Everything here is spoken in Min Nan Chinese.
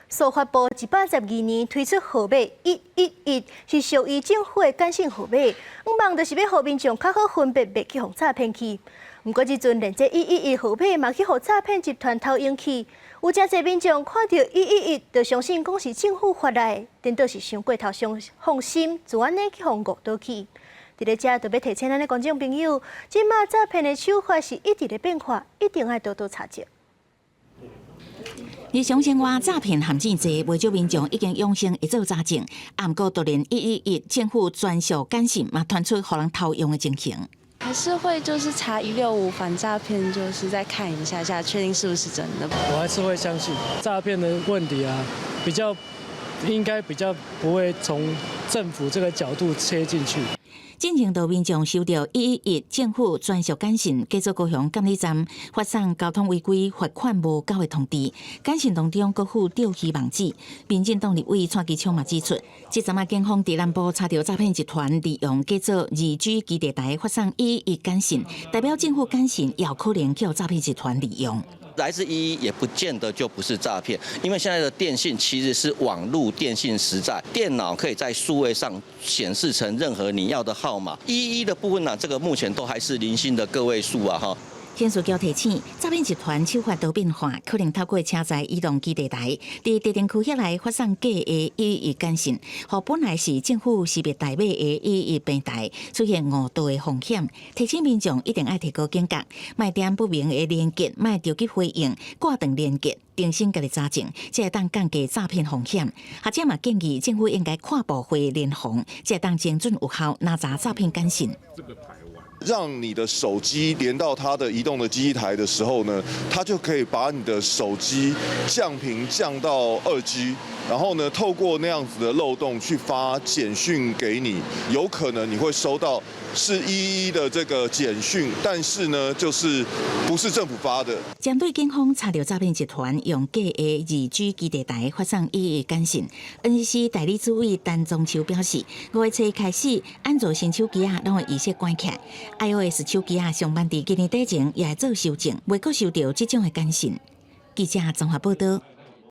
數發部112年推出號碼一一一，是屬於政府的簡訊號碼，向望就是欲予民眾較好分辨，袂去予詐騙去。毋過這陣連這一一一號碼嘛去予詐騙集團偷用去，有誠濟民眾看著一一一就相信講是政府發來，顛倒是傷過頭傷放心，就按呢去予誤導去。佇咧遮特別提醒咱的觀眾朋友，這馬詐騙的手法是一直咧變化，一定愛多多查證。日常生活詐騙陷阱濟，袂少民眾已經養成會做查證。毋過，就連一一一政府專屬簡訊嘛，傳出予人偷用的情形。還是會就是查165反詐騙，就是再看一下下，確定是不是真的。我還是會相信詐騙的問題啊，比較應該比較不會從政府這個角度切進去。進前就民眾收著一一一政府專屬簡訊，假做高雄監理站發送交通違規罰款無繳的通知，簡訊當中閣附釣魚網址。民進黨立委蔡其昌嘛指出，這陣仔警方佇南部查著詐騙集團利用假做2G 基地台發送一一一簡訊，代表政府簡訊也有可能予詐騙集團利用。來自一一也不見得就不是詐騙，因為現在的電信其實是網路電信時代，電腦可以在數位上顯示成任何你要的號碼。一一的部分呢，這個目前都還是零星的個位數啊，哈。刑事局提醒，詐騙集團手法多變化，可能透過車載移動基地台，佇特定區域內發送假的一一一簡訊，予本來是政府識別代碼的一一一平台出現誤導的風險。提醒民眾一定愛提高警覺，莫點不明的連結，莫著急回應，掛斷連結，重新家己查證，才會當降低詐騙風險。學者嘛建議政府應該跨部會聯防，才會當精準有效攔查詐騙簡訊。讓你的手機連到它的移動的基地台的時候呢，它就可以把你的手機降頻降到2G，然後呢，透過那樣子的漏洞去發簡訊給你，有可能你會收到是一一一的這個簡訊，但是呢，就是不是政府發的。針對警方查著詐騙集團用假的2G 基地台發送一一一簡訊，NCC 代理主委陳宗秋表示，5月初開始，安卓新手機仔攏會預設關起來，iOS 手機仔上慢佇今年底前也會做修正，袂閣收著這種的簡訊。記者綜合報道。